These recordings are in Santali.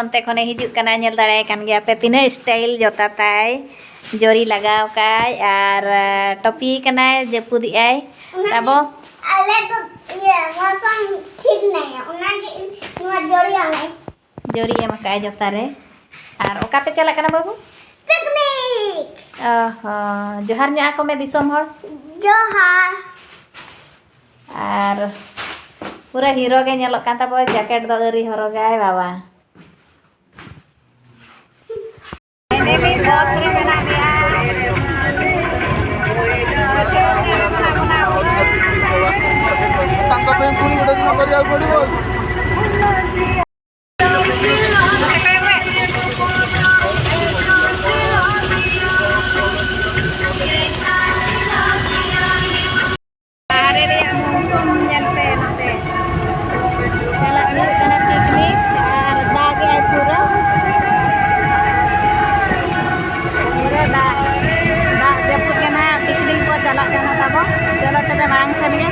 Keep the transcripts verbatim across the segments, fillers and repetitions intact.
ᱚᱱᱛᱮ ᱠᱷᱚᱱᱮ ᱦᱤᱡᱩᱜ ᱠᱟᱱᱟ, ᱧᱮᱞ ᱫᱟᱲᱮᱭᱟᱭ ᱠᱟᱱ ᱜᱮᱭᱟ ᱯᱮ ᱛᱤᱱᱟᱹᱜ style ᱡᱚᱛᱟ ᱛᱟᱭ, ᱡᱚᱨᱤ ᱞᱟᱜᱟᱣ ᱠᱟᱭ ᱟᱨ, ᱟ, ᱴᱚᱯᱤ ᱠᱟᱱᱟᱭ, ᱡᱟᱹᱯᱩᱫᱮᱜᱼᱟᱭ᱾ ᱚᱱᱟ ᱛᱟᱵᱚ ᱜᱮ ᱟᱞᱮ ᱫᱚ ᱤᱭᱟᱹ ᱢᱚᱥᱚᱢ ᱴᱷᱤᱠ ᱱᱟᱭᱟ, ᱚᱱᱟ ᱜᱮ ᱱᱚᱣᱟ ᱡᱚᱨᱤ ᱟᱞᱮ᱾ ᱡᱚᱨᱤ ᱮᱢ ᱟᱠᱟᱫᱼᱟᱭ ᱡᱚᱛᱟ ᱨᱮ᱾ ᱟᱨ ᱚᱠᱟ ᱯᱮ ᱪᱟᱞᱟᱜ ᱠᱟᱱᱟ ᱵᱟᱹᱵᱩ? ᱯᱤᱠᱱᱤᱠ᱾ ᱚ ᱦᱚᱸ, ᱡᱚᱦᱟᱨ ᱧᱚᱜ ᱟᱠᱚ ᱢᱮ ᱫᱤᱥᱚᱢ ᱦᱚᱲ᱾ ᱡᱚᱦᱟᱨ᱾ ᱟᱨ ᱯᱩᱨᱟᱹ ᱦᱤᱨᱳ ᱜᱮ ᱧᱮᱞᱚᱜ ᱠᱟᱱ ᱛᱟᱵᱚ, ᱡᱮᱠᱮᱴ ᱫᱚ ᱟᱹᱣᱨᱤ ᱦᱚᱨᱚᱜᱟᱭ ᱵᱟᱵᱟ᱾ ᱯᱷᱟᱭᱱᱟᱞᱤ ᱵᱚᱥ ᱨᱮ ᱢᱮᱱᱟᱜ ᱞᱮᱭᱟ᱾ ᱯᱟᱹᱪᱷᱞᱟᱹ ᱥᱮᱫ ᱨᱮ ᱢᱮᱱᱟᱜ ᱵᱚᱱᱟ ᱟᱵᱚ ᱫᱚ᱾ ᱱᱚᱛᱮ ᱠᱚᱭᱚᱜ ᱢᱮ᱾ ᱵᱟᱦᱨᱮ ᱨᱮᱭᱟᱜ ᱢᱳᱥᱩᱢ ᱧᱮᱞ ᱯᱮ ᱱᱚᱛᱮ᱾ ᱪᱟᱞᱟᱜ ᱦᱩᱭᱩᱜ ᱠᱟᱱᱟ ᱯᱤᱠᱱᱤᱠ ᱟᱨ ᱫᱟᱜ ᱮᱜᱼᱟᱭ ᱯᱩᱨᱟᱹ᱾ ᱯᱩᱨᱟᱹ ᱫᱟᱜ, ᱫᱟᱜ ᱡᱟᱹᱯᱩᱫ ᱠᱟᱱᱟ, ᱯᱤᱠᱱᱤᱠ ᱠᱚ ᱪᱟᱞᱟᱜ ᱠᱟᱱᱟ ᱛᱟᱵᱚ᱾ ᱪᱚᱞᱚ ᱛᱚᱵᱮ ᱢᱟᱲᱟᱝ ᱥᱮᱱ ᱜᱮ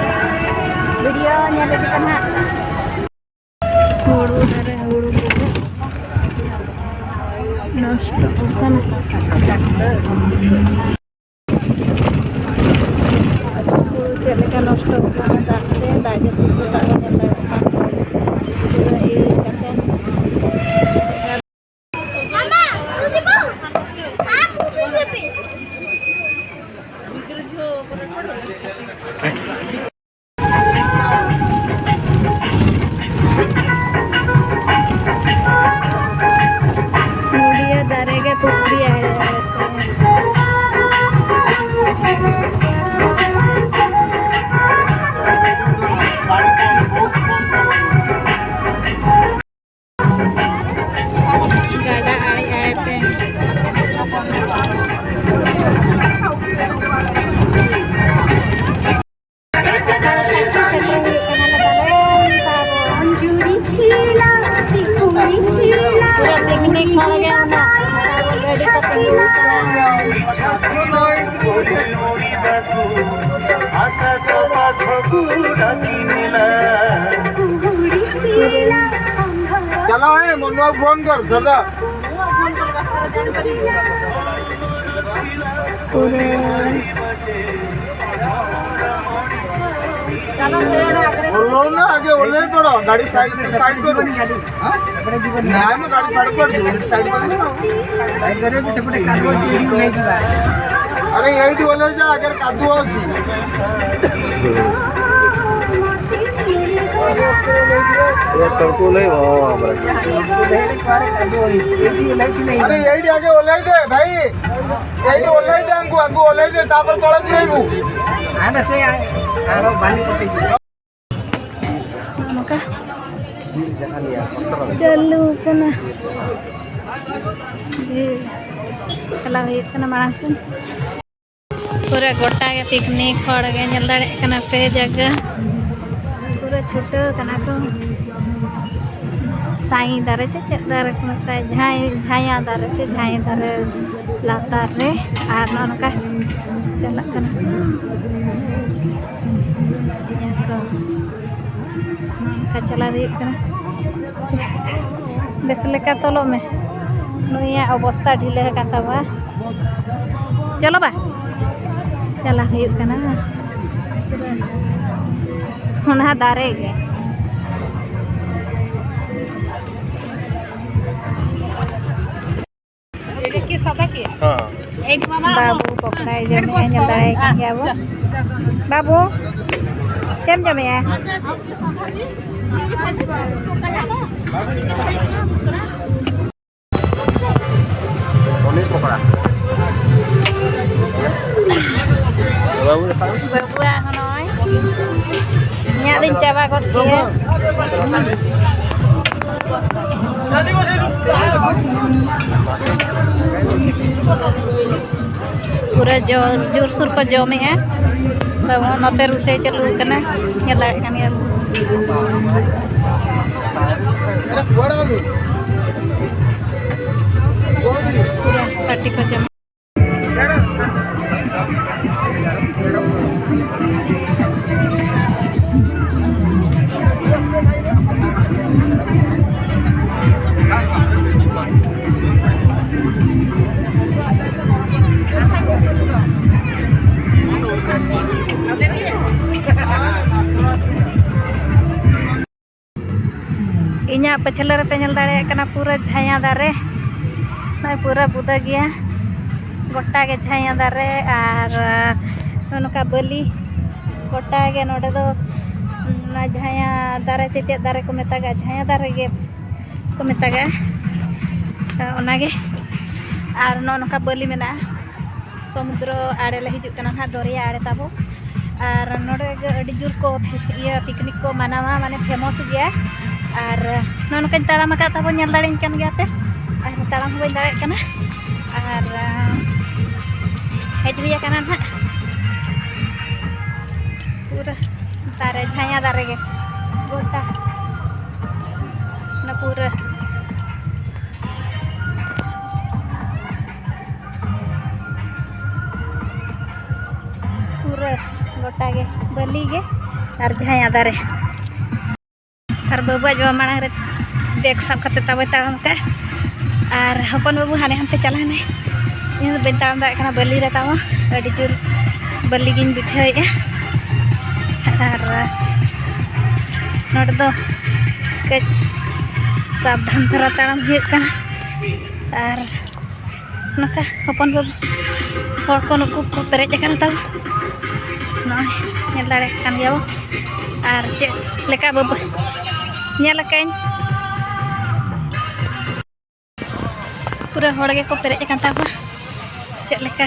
ᱵᱷᱤᱰᱤᱭᱳ ᱧᱮᱞ ᱤᱫᱤ ᱯᱮ ᱱᱟᱦᱟᱜ᱾ ᱦᱩᱲᱩ ᱫᱟᱨᱮ, ᱦᱩᱲᱩ ᱠᱚ ᱱᱚᱥᱴᱚᱜ ᱠᱟᱱᱟ᱾ ᱦᱩᱲᱩ ᱪᱮᱫ ᱞᱮᱠᱟ ᱱᱚᱥᱴᱚᱜ ᱠᱟᱱᱟ ᱫᱟᱜ ᱛᱮ, ᱫᱟᱜ ᱡᱟᱹᱯᱩᱫ ᱛᱮ ᱫᱟᱜ ᱵᱟᱵᱚᱱ ᱫᱟᱲᱮᱭᱟᱜ ᱠᱟᱱ ᱛᱟᱦᱮᱸᱫ᱾ ᱯᱩᱨᱟᱹ ᱤᱭᱟᱹ ᱠᱟᱛᱮ᱾ ᱱᱚᱰᱤᱭᱟᱹ ᱫᱟᱨᱮ ᱜᱮ ᱯᱩᱠᱷᱨᱤ ᱟᱲᱮ ᱟᱲᱮ ᱛᱮ᱾ ᱜᱟᱰᱟ ᱟᱲᱮ ᱟᱲᱮ ᱛᱮ᱾ ᱥᱮᱴᱮᱨ ᱦᱩᱭᱩᱜ ᱠᱟᱱᱟ ᱞᱮ ᱯᱟᱞᱮᱱ ᱛᱟᱵᱚ᱾ ᱯᱩᱨᱟᱹ ᱯᱤᱠᱱᱤᱠ ᱦᱚᱲ ᱜᱮ ᱩᱱᱟᱹᱜ ᱜᱟᱹᱰᱤ ᱠᱚ ᱛᱤᱸᱜᱩ ᱟᱠᱟᱱᱟ᱾ ᱦᱮᱞᱳ, ᱦᱮᱸ, ᱢᱚᱱᱩᱣᱟᱜ ᱯᱷᱳᱱ ᱠᱚᱨ, ᱥᱟᱨᱫᱟ᱾ ᱯᱩᱨᱟᱹ ᱵᱚᱞᱚ ᱱᱟ, ᱟᱜᱮ ᱚᱞᱮ ᱯᱟᱲᱚ, ᱜᱟᱹᱰᱤ ᱥᱟᱭᱤᱰ, ᱥᱟᱭᱤᱰ ᱠᱚᱨᱚ᱾ ᱦᱮᱸ? ᱱᱟ, ᱢᱟ ᱜᱟᱹᱰᱤ ᱥᱟᱭᱤᱰ ᱠᱚᱨᱚ, ᱥᱟᱭᱤᱰ ᱠᱚᱨᱚ᱾ ᱥᱟᱭᱤᱰ ᱠᱚᱨᱚ, ᱥᱮᱯᱚᱴᱮ ᱠᱟᱫᱩᱣᱟ ᱪᱮ ᱤᱧ ᱞᱟᱹᱭ ᱠᱮᱫᱟ᱾ ᱟᱨᱮ, ᱮᱭᱰᱤ ᱚᱞᱮ ᱡᱟ, ᱟᱜᱮ ᱠᱟᱫᱩᱣᱟ ᱪᱮ। ये तुमको नहीं हुआ हमारा। अरे, यही आगे ओले दे भाई, यही ओले दे, हमको, हमको ओले दे, तापर तोड़े पूरे को। हाँ, बस ये, हाँ, लो, बाली पकड़। ᱱᱚᱝᱠᱟ ᱪᱟᱹᱞᱩ ᱠᱟᱱᱟ᱾ ᱡᱮ ᱪᱟᱞᱟᱣ ᱦᱩᱭᱩᱜ ᱠᱟᱱᱟ ᱢᱟᱲᱟᱝ ᱥᱮᱱ᱾ ᱯᱩᱨᱟᱹ ᱜᱚᱴᱟ ᱜᱮ ᱯᱤᱠᱱᱤᱠ, ᱦᱚᱲ ᱜᱮ ᱧᱮᱞ ᱫᱟᱲᱮᱭᱟᱜ ᱠᱟᱱᱟ ᱯᱮ ᱡᱟᱭᱜᱟ᱾ ᱯᱩᱨᱟᱹ ᱪᱷᱩᱴᱟᱹᱣ ᱠᱟᱱᱟ ᱠᱚ᱾ ᱥᱟᱭ ᱫᱟᱨᱮ ᱪᱮ ᱪᱮᱫ ᱫᱟᱨᱮ ᱠᱚ ᱢᱮᱛᱟᱜᱼᱟ, ᱡᱷᱟᱸᱭ-, ᱡᱷᱟᱸᱭᱟ ᱫᱟᱨᱮ ᱪᱮ ᱡᱷᱟᱸᱭ ᱫᱟᱨᱮ ᱞᱟᱛᱟᱨ ᱨᱮ᱾ ᱟᱨ ᱱᱚᱜᱼᱚ ᱱᱚᱝᱠᱟ ᱪᱟᱞᱟᱜ ᱠᱟᱱᱟ᱾ ᱦᱮᱸ ᱛᱚ, ᱱᱚᱜᱼᱚ ᱱᱚᱝᱠᱟ ᱪᱟᱞᱟᱣ ᱦᱩᱭᱩᱜ ᱠᱟᱱᱟ᱾ ᱵᱮᱥ ᱞᱮᱠᱟ ᱛᱚᱞᱚᱜ ᱢᱮ, ᱱᱩᱭᱟᱜ ᱚᱵᱚᱥᱛᱟ ᱰᱷᱤᱞᱟᱹ ᱟᱠᱟᱱ ᱛᱟᱢᱟ᱾ ᱪᱚᱞᱚ ᱵᱟ, ᱪᱟᱞᱟᱜ ᱦᱩᱭᱩᱜ ᱠᱟᱱᱟ᱾ ᱚᱱᱟ ᱫᱟᱨᱮ ᱜᱮ᱾ ᱵᱟᱹᱵᱩ ᱯᱚᱠᱚᱲᱟᱭ ᱡᱚᱢᱮᱜᱼᱟ, ᱧᱮᱞ ᱫᱟᱲᱮᱭᱟᱭ ᱠᱟᱱ ᱜᱮᱭᱟ ᱵᱚ᱾ ᱵᱟᱹᱵᱩ, ᱪᱮᱫ ᱮᱢ ᱡᱚᱢᱮᱜᱼᱟ? ᱯᱚᱱᱤᱨ ᱯᱚᱠᱚᱲᱟ᱾ ᱵᱟᱹᱵᱩᱣᱟᱜ ᱦᱚᱸ ᱱᱚᱜᱼᱚᱭ ᱤᱧᱟᱹᱜ ᱫᱚᱧ ᱪᱟᱵᱟ ᱜᱚᱫ ᱠᱮᱜᱼᱟ᱾ ᱯᱩᱨᱟᱹ ᱡᱳᱨ, ᱡᱳᱨᱥᱳᱨ ᱠᱚ ᱡᱚᱢᱮᱜᱼᱟ᱾ ᱛᱟᱵᱚᱱ ᱱᱚᱛᱮ ᱨᱩᱥᱮ ᱪᱟᱹᱞᱩ ᱟᱠᱟᱱᱟ, ᱧᱮᱞ ᱫᱟᱲᱮᱭᱟᱜ ᱠᱟᱱ ᱜᱮᱭᱟ᱾ ᱯᱩᱨᱟᱹ ᱯᱟᱴᱤ ᱠᱚ ᱡᱚᱢ᱾ ᱯᱟᱹᱪᱷᱞᱟᱹ ᱨᱮᱯᱮ ᱧᱮᱞ ᱫᱟᱲᱮᱭᱟᱜ ᱠᱟᱱᱟ ᱯᱩᱨᱟᱹ ᱡᱷᱟᱭᱟ ᱫᱟᱨᱮ, ᱱᱚᱜᱼᱚᱭ ᱯᱩᱨᱟᱹ ᱵᱩᱫᱟᱹ ᱜᱮᱭᱟ, ᱜᱚᱴᱟ ᱜᱮ ᱡᱷᱟᱭᱟ ᱫᱟᱨᱮ᱾ ᱟᱨ ᱱᱚᱜᱼᱚ ᱱᱚᱝᱠᱟ ᱵᱟᱹᱞᱤ, ᱜᱚᱴᱟ ᱜᱮ ᱱᱚᱰᱮ ᱫᱚ ᱚᱱᱟ ᱡᱷᱟᱭᱟ ᱫᱟᱨᱮ ᱪᱮ ᱪᱮᱫ ᱫᱟᱨᱮ ᱠᱚ ᱢᱮᱛᱟᱜᱟᱜᱼᱟ, ᱡᱷᱟᱭᱟ ᱫᱟᱨᱮ ᱜᱮ ᱠᱚ ᱢᱮᱛᱟᱜᱟᱜᱼᱟ, ᱚᱱᱟᱜᱮ᱾ ᱟᱨ ᱱᱚᱜᱼᱚ ᱱᱚᱝᱠᱟ ᱵᱟᱹᱞᱤ ᱢᱮᱱᱟᱜᱼᱟ, ᱥᱚᱢᱩᱫᱨᱚ ᱟᱲᱮ ᱞᱮ ᱦᱤᱡᱩᱜ ᱠᱟᱱᱟ ᱱᱟᱦᱟᱜ, ᱫᱚᱨᱭᱟ ᱟᱲᱮ ᱛᱟᱵᱚ᱾ ᱟᱨ ᱱᱚᱰᱮ ᱜᱮ ᱟᱹᱰᱤ ᱡᱳᱨ ᱠᱚ ᱤᱭᱟᱹ ᱯᱤᱠᱱᱤᱠ ᱠᱚ ᱢᱟᱱᱟᱣᱟ, ᱢᱟᱱᱮ ᱯᱷᱮᱢᱟᱥ ᱜᱮᱭᱟ᱾ ᱟᱨ ᱱᱚᱜᱼᱚ ᱱᱚᱝᱠᱟᱧ ᱛᱟᱲᱟᱢ ᱟᱠᱟᱫ ᱛᱟᱵᱚ, ᱧᱮᱞ ᱫᱟᱲᱮᱧ ᱠᱟᱱ ᱜᱮᱭᱟ ᱯᱮ᱾ ᱟᱨ ᱛᱟᱲᱟᱢ ᱦᱚᱸ ᱵᱟᱹᱧ ᱫᱟᱲᱮᱭᱟᱜ ᱠᱟᱱᱟ᱾ ᱟᱨ ᱦᱮᱡ ᱦᱩᱭ ᱟᱠᱟᱱᱟ ᱱᱟᱦᱟᱜ ᱯᱩᱨᱟᱹ ᱫᱟᱨᱮ, ᱡᱷᱟᱭᱟ ᱫᱟᱨᱮ ᱜᱮ ᱜᱚᱴᱟ, ᱚᱱᱟ ᱯᱩᱨᱟᱹ ᱯᱩᱨᱟᱹ ᱜᱚᱴᱟ ᱜᱮ ᱵᱟᱹᱞᱤ ᱜᱮ ᱟᱨ ᱡᱷᱟᱭᱟ ᱫᱟᱨᱮ᱾ ᱟᱨ ᱵᱟᱹᱵᱩ ᱟᱡ ᱵᱟᱵᱟ ᱢᱟᱲᱟᱝ ᱨᱮ ᱵᱮᱜᱽ ᱥᱟᱵ ᱠᱟᱛᱮ ᱛᱟᱵᱚᱭ ᱛᱟᱲᱟᱢ ᱠᱟᱜᱼᱟ᱾ ᱟᱨ ᱦᱚᱯᱚᱱ ᱵᱟᱹᱵᱩ ᱦᱟᱱᱮ ᱦᱟᱱᱛᱮ ᱪᱟᱞᱟᱣ ᱮᱱᱟᱭ᱾ ᱤᱧ ᱫᱚ ᱵᱟᱹᱧ ᱛᱟᱲᱟᱢ ᱫᱟᱲᱮᱭᱟᱜ ᱠᱟᱱᱟ ᱵᱟᱹᱞᱤ ᱨᱮ ᱛᱟᱵᱚ, ᱟᱹᱰᱤ ᱡᱳᱨ ᱵᱟᱹᱞᱤ ᱜᱤᱧ ᱵᱩᱡᱷᱟᱹᱣᱮᱫᱼᱟ᱾ ᱟᱨ ᱱᱚᱰᱮ ᱫᱚ ᱠᱟᱹᱡ ᱥᱟᱵᱫᱷᱟᱱ ᱫᱷᱟᱨᱟ ᱛᱟᱲᱟᱢ ᱦᱩᱭᱩᱜ ᱠᱟᱱᱟ᱾ ᱟᱨ ᱱᱚᱝᱠᱟ ᱦᱚᱯᱚᱱ ᱵᱟᱹᱵᱩ ᱦᱚᱲ ᱠᱚ ᱱᱩᱠᱩ ᱠᱚ ᱯᱮᱨᱮᱡ ᱟᱠᱟᱱᱟ ᱛᱟᱵᱚ᱾ ᱱᱚᱜᱼᱚᱭ ᱧᱮᱞ ᱫᱟᱲᱮᱭᱟᱜ ᱠᱟᱱ ᱜᱮᱭᱟ ᱵᱚ᱾ ᱟᱨ ᱪᱮᱫ ᱞᱮᱠᱟ ᱵᱟᱹᱵᱩ ᱧᱮᱞ ᱟᱠᱟᱧ ᱯᱩᱨᱟᱹ ᱦᱚᱲ ᱜᱮᱠᱚ ᱯᱮᱨᱮᱡ ᱟᱠᱟᱱ ᱛᱟᱵᱚ᱾ ᱪᱮᱫ ᱞᱮᱠᱟ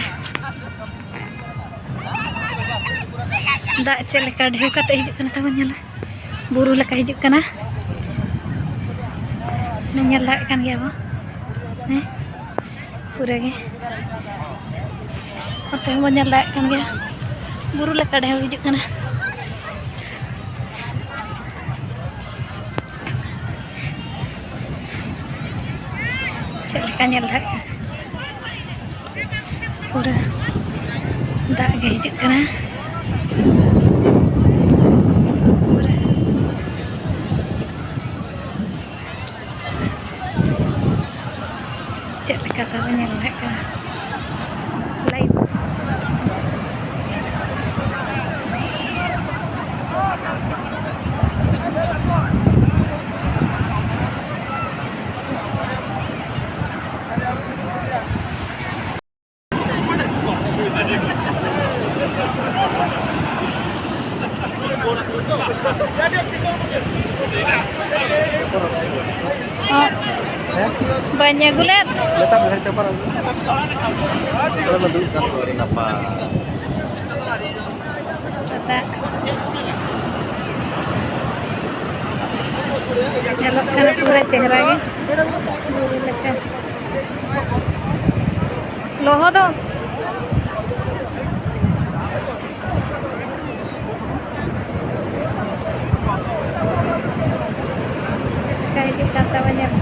ᱫᱟᱜ ᱪᱮᱫ ᱞᱮᱠᱟ ᱰᱷᱮᱣ ᱠᱟᱛᱮ ᱦᱤᱡᱩᱜ ᱠᱟᱱᱟ ᱛᱟᱵᱚ, ᱧᱮᱞ ᱵᱩᱨᱩ ᱞᱮᱠᱟ ᱦᱤᱡᱩᱜ ᱠᱟᱱᱟ᱾ ᱧᱮᱞ ᱫᱟᱲᱮᱭᱟᱜ ᱠᱟᱱ ᱜᱮᱭᱟ ᱵᱚ, ᱦᱮᱸ, ᱯᱩᱨᱟᱹ ᱜᱮ ᱱᱚᱛᱮ ᱦᱚᱸᱵᱚᱱ ᱧᱮᱞ ᱫᱟᱲᱮᱭᱟᱜ ᱠᱟᱱ ᱜᱮᱭᱟ, ᱵᱩᱨᱩ ᱞᱮᱠᱟ ᱰᱷᱮᱣ ᱦᱤᱡᱩᱜ ᱠᱟᱱᱟ᱾ ᱪᱮᱫ ᱞᱮᱠᱟ ᱧᱮᱞ ᱫᱟᱲᱮᱭᱟᱜ ᱠᱟᱱᱟ, ᱯᱩᱨᱟᱹ ᱫᱟᱜ ᱜᱮ ᱦᱤᱡᱩᱜ ᱠᱟᱱᱟ᱾ ᱯᱩᱨᱟᱹ ᱪᱮᱫ ᱞᱮᱠᱟ ᱛᱟᱵᱚ ᱧᱮᱞ ᱫᱟᱲᱮᱭᱟᱜ ᱠᱟᱱᱟ, ᱞᱟᱭᱤᱵᱷ᱾ ᱵᱟᱹᱧ ᱟᱹᱜᱩ ᱞᱮᱫ᱾ ᱞᱮᱛᱟᱲ ᱜᱷᱟᱹᱲᱤᱡ ᱛᱮ ᱯᱟᱨᱚᱢ᱾ ᱚᱸᱰᱮ ᱫᱚ ᱫᱩᱲᱩᱵ ᱠᱟᱱ ᱠᱚ ᱟᱹᱰᱤ ᱱᱟᱯᱟᱭ᱾ ᱫᱟᱜ ᱧᱮᱞᱚᱜ ᱠᱟᱱᱟ ᱯᱩᱨᱟᱹ ᱪᱮᱦᱨᱟ ᱜᱮ, ᱵᱩᱨᱩ ᱞᱮᱠᱟ᱾ ᱞᱚᱦᱚᱫᱚᱜ ᱚᱠᱟ ᱦᱤᱡᱩᱜ ᱠᱟᱱ ᱛᱟᱢᱟ ᱧᱮᱞ ᱢᱮ᱾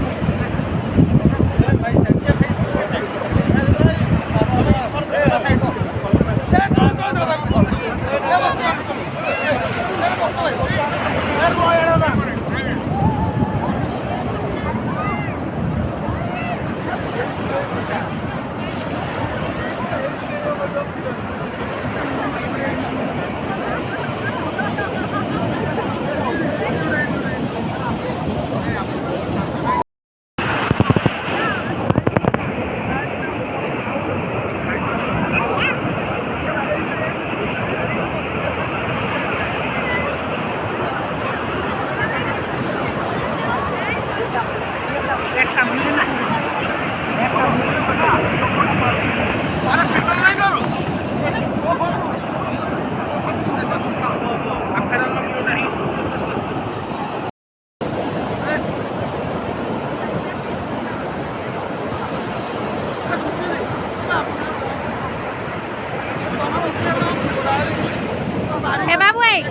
ᱮ ᱵᱟᱵᱩ, ᱮᱭ᱾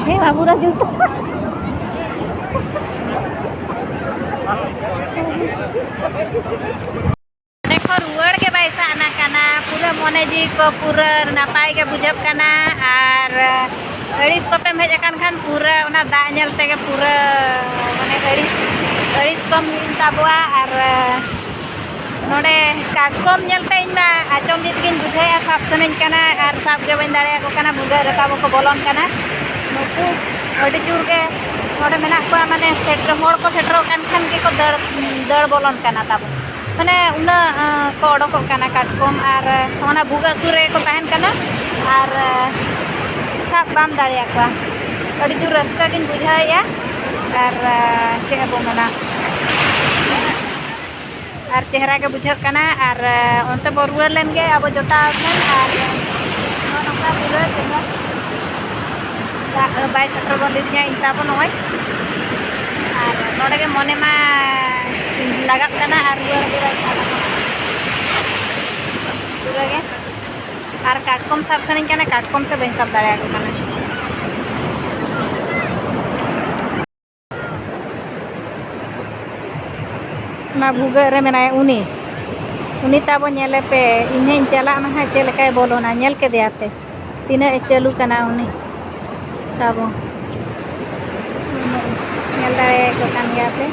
ᱦᱮᱸ, ᱵᱟᱹᱵᱩ ᱨᱟᱡᱩ᱾ ᱚᱸᱰᱮ ᱠᱷᱚᱱ ᱨᱩᱣᱟᱹᱲ ᱜᱮ ᱵᱟᱭ ᱥᱟᱱᱟ ᱠᱟᱱᱟ᱾ ᱯᱩᱨᱟᱹ ᱢᱚᱱᱮ ᱡᱤᱣᱤ ᱠᱚ ᱯᱩᱨᱟᱹ ᱱᱟᱯᱟᱭ ᱜᱮ ᱵᱩᱡᱷᱟᱹᱜ ᱠᱟᱱᱟ᱾ ᱟᱨ ᱟᱹᱲᱤᱥ ᱠᱚᱛᱮᱢ ᱦᱮᱡ ᱟᱠᱟᱱ ᱠᱷᱟᱱ ᱯᱩᱨᱟᱹ ᱚᱱᱟ ᱫᱟᱜ ᱧᱮᱞ ᱛᱮᱜᱮ ᱯᱩᱨᱟᱹ ᱢᱟᱱᱮ ᱟᱹᱲᱤᱥ, ᱟᱹᱲᱤᱥ ᱠᱚᱢ ᱦᱤᱲᱤᱧ ᱛᱟᱵᱚᱣᱟ᱾ ᱟᱨ ᱱᱚᱰᱮ ᱠᱟᱴᱠᱚᱢ ᱧᱮᱞᱛᱮ ᱤᱧ ᱢᱟ ᱟᱪᱚᱢᱵᱤᱛ ᱜᱤᱧ ᱵᱩᱡᱷᱟᱹᱣᱮᱫᱼᱟ, ᱥᱟᱵ ᱥᱟᱱᱟᱧ ᱠᱟᱱᱟ ᱟᱨ ᱥᱟᱵ ᱜᱮ ᱵᱟᱹᱧ ᱫᱟᱲᱮᱭᱟᱠᱚ ᱠᱟᱱᱟ᱾ ᱵᱷᱩᱜᱟᱹᱜ ᱨᱮ ᱛᱟᱵᱚ ᱠᱚ ᱵᱚᱞᱚᱱ ᱠᱟᱱᱟ᱾ ᱱᱩᱠᱩ ᱟᱹᱰᱤ ᱡᱳᱨ ᱜᱮ ᱱᱚᱰᱮ ᱢᱮᱱᱟᱜ ᱠᱚᱣᱟ, ᱢᱟᱱᱮ ᱥᱮᱴᱮᱨ, ᱦᱚᱲ ᱠᱚ ᱥᱮᱴᱮᱨᱚᱜ ᱠᱟᱱ ᱠᱷᱟᱱ ᱜᱮᱠᱚ ᱫᱟᱹᱲ, ᱫᱟᱹᱲ ᱵᱚᱞᱚᱱ ᱠᱟᱱᱟ ᱛᱟᱵᱚ᱾ ᱢᱟᱱᱮ ᱩᱱᱟᱹᱜ, ᱟᱸ, ᱠᱚ ᱚᱰᱚᱠᱚᱜ ᱠᱟᱱᱟ ᱠᱟᱴᱠᱚᱢ, ᱟᱨ ᱚᱱᱟ ᱵᱷᱩᱜᱟᱹᱜ ᱥᱩᱨ ᱨᱮᱜᱮ ᱠᱚ ᱛᱟᱦᱮᱱ ᱠᱟᱱᱟ᱾ ᱟᱨ, ᱟᱸ, ᱥᱟᱵ ᱵᱟᱢ ᱫᱟᱲᱮᱭᱟᱠᱚᱣᱟ᱾ ᱟᱹᱰᱤ ᱡᱳᱨ ᱨᱟᱹᱥᱠᱟᱹ ᱜᱤᱧ ᱵᱩᱡᱷᱟᱹᱣᱮᱫᱼᱟ᱾ ᱟᱨ, ᱟᱸ, ᱪᱮᱫ ᱵᱚ ᱢᱮᱱᱟ, ᱟᱨ ᱪᱮᱦᱨᱟ ᱜᱮ ᱵᱩᱡᱷᱟᱹᱜ ᱠᱟᱱᱟ᱾ ᱟᱨ, ᱟᱸ, ᱚᱱᱛᱮ ᱵᱚ ᱨᱩᱣᱟᱹᱲ ᱞᱮᱱ ᱜᱮ ᱟᱵᱚ ᱡᱚᱴᱟᱣ ᱴᱷᱮᱱ᱾ ᱟᱨ ᱱᱚᱜᱼᱚ ᱱᱚᱝᱠᱟ ᱯᱩᱨᱟᱹ ᱪᱮᱦᱨᱟ ᱫᱟᱜ ᱵᱟᱭ ᱥᱮᱴᱮᱨ ᱜᱚᱫ ᱞᱤᱫᱤᱧᱟ ᱤᱧ ᱛᱟᱵᱚ ᱱᱚᱜᱼᱚᱭ᱾ ᱟᱨ ᱱᱚᱰᱮ ᱜᱮ ᱢᱚᱱᱮ ᱢᱟ ᱞᱟᱜᱟᱜ ᱠᱟᱱᱟ ᱟᱨ ᱨᱩᱣᱟᱹᱲ ᱜᱮ ᱵᱟᱭ ᱥᱟᱱᱟ ᱠᱟᱱᱟ᱾ ᱯᱩᱨᱟᱹ ᱜᱮ᱾ ᱟᱨ ᱠᱟᱴᱠᱚᱢ ᱥᱟᱵ ᱥᱟᱱᱟᱧ ᱠᱟᱱᱟ, ᱠᱟᱴᱠᱚᱢ ᱥᱮ ᱵᱟᱹᱧ ᱥᱟᱵ ᱫᱟᱲᱮᱭᱟᱠᱚ ᱠᱟᱱᱟ᱾ ᱚᱱᱟ ᱵᱷᱩᱜᱟᱹᱜ ᱨᱮ ᱢᱮᱱᱟᱭᱟ ᱩᱱᱤ, ᱩᱱᱤ ᱛᱟᱵᱚ ᱧᱮᱞᱮ ᱯᱮ᱾ ᱤᱧ ᱦᱚᱸᱧ ᱪᱟᱞᱟᱜ ᱢᱟ ᱦᱟᱸᱜ ᱪᱮᱫ ᱞᱮᱠᱟᱭ ᱵᱚᱞᱚᱱᱟ, ᱧᱮᱞ ᱠᱮᱫᱮᱭᱟ ᱯᱮ ᱛᱤᱱᱟᱹᱜ ᱮ ᱪᱟᱹᱞᱩ ᱠᱟᱱᱟ ᱩᱱᱤ ᱛᱟᱵᱚ᱾ ᱧᱮᱞ ᱫᱟᱲᱮᱭᱟᱠᱚ ᱠᱟᱱ ᱜᱮᱭᱟ ᱯᱮ,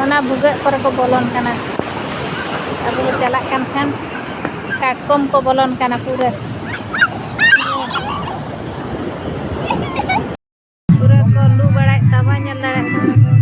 ᱚᱱᱟ ᱵᱷᱩᱜᱟᱹᱜ ᱠᱚᱨᱮ ᱠᱚ ᱵᱚᱞᱚᱱ ᱠᱟᱱᱟ᱾ ᱟᱵᱚ ᱵᱚ ᱪᱟᱞᱟᱜ ᱠᱟᱱ ᱠᱷᱟᱱ ᱠᱟᱴᱠᱚᱢ ᱠᱚ ᱵᱚᱞᱚᱱ ᱠᱟᱱᱟ ᱯᱩᱨᱟᱹ᱾ ᱯᱩᱨᱟᱹ ᱠᱚ ᱞᱩ ᱵᱟᱲᱟᱭᱮᱫ ᱛᱟᱵᱚᱱ, ᱧᱮᱞ ᱫᱟᱲᱮᱭᱟᱜ ᱠᱟᱱᱟ ᱯᱮ᱾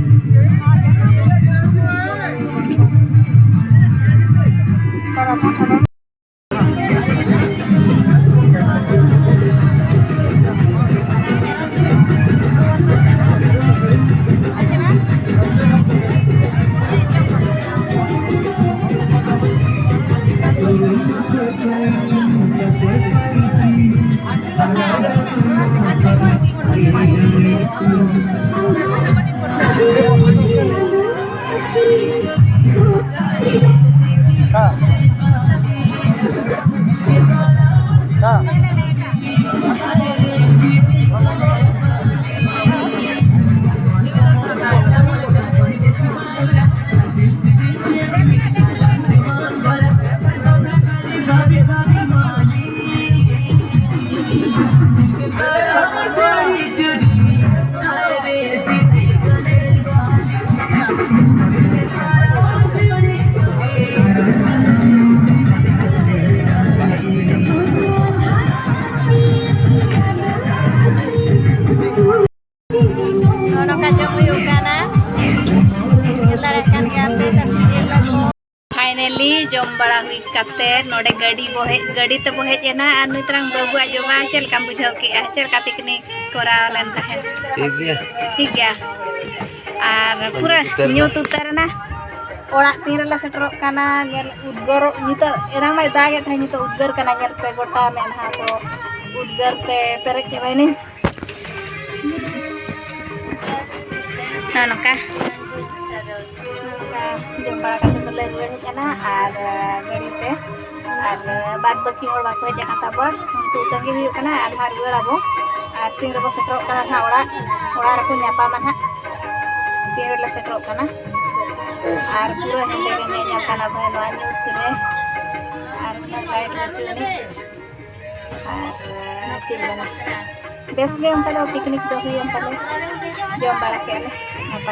ᱵᱟᱲᱟ ᱦᱩᱭ ᱠᱟᱛᱮ ᱱᱚᱰᱮ ᱜᱟᱹᱰᱤ ᱵᱚ ᱦᱮᱡ, ᱜᱟᱹᱰᱤ ᱛᱮᱵᱚ ᱦᱮᱡ ᱮᱱᱟ᱾ ᱟᱨ ᱱᱤᱛ ᱨᱟᱝ ᱵᱟᱹᱵᱩᱣᱟᱜ ᱡᱚᱢᱟ ᱪᱮᱫ ᱞᱮᱠᱟᱢ ᱵᱩᱡᱷᱟᱹᱣ ᱠᱮᱜᱼᱟ? ᱪᱮᱫ ᱞᱮᱠᱟ ᱯᱤᱠᱱᱤᱠ ᱠᱚᱨᱟᱣ ᱞᱮᱱ ᱛᱟᱦᱮᱸᱫ? ᱴᱷᱤᱠ ᱜᱮᱭᱟ᱾ ᱴᱷᱤᱠ ᱜᱮᱭᱟ᱾ ᱟᱨ ᱯᱩᱨᱟᱹ ᱧᱩᱛ ᱩᱛᱟᱹᱨ ᱮᱱᱟ᱾ ᱚᱲᱟᱜ ᱛᱤᱱ ᱨᱮᱞᱮ ᱥᱮᱴᱮᱨᱚᱜ ᱠᱟᱱᱟ, ᱧᱮᱞ ᱩᱫᱽᱜᱟᱹᱨᱚᱜ, ᱱᱤᱛᱚᱜ ᱮᱱᱟᱝ ᱢᱟᱭ ᱫᱟᱜᱮᱫ ᱛᱟᱦᱮᱸᱫ, ᱱᱤᱛᱚᱜ ᱩᱫᱽᱜᱟᱹᱨ ᱠᱟᱱᱟ᱾ ᱧᱮᱞ ᱯᱮ, ᱜᱚᱴᱟ ᱢᱮᱫᱦᱟ ᱠᱚ ᱩᱫᱽᱜᱟᱹᱨ ᱛᱮ ᱯᱮᱨᱮᱡ ᱪᱟᱵᱟᱭᱮᱱᱟᱹᱧ᱾ ᱱᱚᱜᱼᱚ ᱱᱚᱝᱠᱟ᱾ ᱱᱚᱝᱠᱟ ᱡᱚᱢ ᱵᱟᱲᱟ ᱠᱟᱛᱮ ᱫᱚᱞᱮ ᱨᱩᱣᱟᱹᱲ ᱦᱮᱡ ᱮᱱᱟ᱾ ᱟᱨ ᱜᱟᱹᱰᱤ ᱛᱮ, ᱟᱨ ᱵᱟᱫ ᱵᱟᱹᱠᱤ ᱦᱚᱲ ᱵᱟᱠᱚ ᱦᱮᱡ ᱟᱠᱟᱱ ᱛᱟᱵᱚᱣᱟ, ᱩᱱᱠᱩ ᱛᱟᱺᱜᱤ ᱦᱩᱭᱩᱜ ᱠᱟᱱᱟ᱾ ᱟᱨ ᱦᱟᱸᱜ ᱨᱩᱣᱟᱹᱲ ᱟᱵᱚ, ᱟᱨ ᱛᱤᱱ ᱨᱮᱵᱚ ᱥᱮᱴᱮᱨᱚᱜ ᱠᱟᱱᱟ ᱱᱟᱦᱟᱜ ᱚᱲᱟᱜ, ᱚᱲᱟᱜ ᱨᱮᱠᱚ ᱧᱟᱯᱟᱢᱟ ᱱᱟᱦᱟᱜ᱾ ᱛᱤᱱ ᱨᱮᱞᱮ ᱥᱮᱴᱮᱨᱚᱜ ᱠᱟᱱᱟ᱾ ᱟᱨ ᱯᱩᱨᱟᱹ ᱦᱮᱸᱫᱮ ᱜᱮ ᱧᱮᱧᱮᱞ ᱠᱟᱱᱟ ᱵᱷᱟᱹᱭ ᱱᱚᱣᱟ ᱧᱩᱛ ᱨᱮ᱾ ᱟᱨ ᱩᱱᱟᱹᱜ ᱞᱟᱭᱤᱴ ᱵᱟᱹᱪᱩᱜ ᱟᱹᱱᱤᱡ᱾ ᱟᱨ ᱪᱮᱫ ᱵᱟᱝ᱾ ᱵᱮᱥ ᱜᱮ ᱚᱱᱠᱟ ᱫᱚ ᱯᱤᱠᱱᱤᱠ ᱫᱚ ᱦᱩᱭᱮᱱ ᱛᱟᱞᱮ, ᱡᱚᱢ ᱵᱟᱲᱟ ᱠᱮᱜᱼᱟ ᱞᱮ ᱱᱟᱯᱟᱭ᱾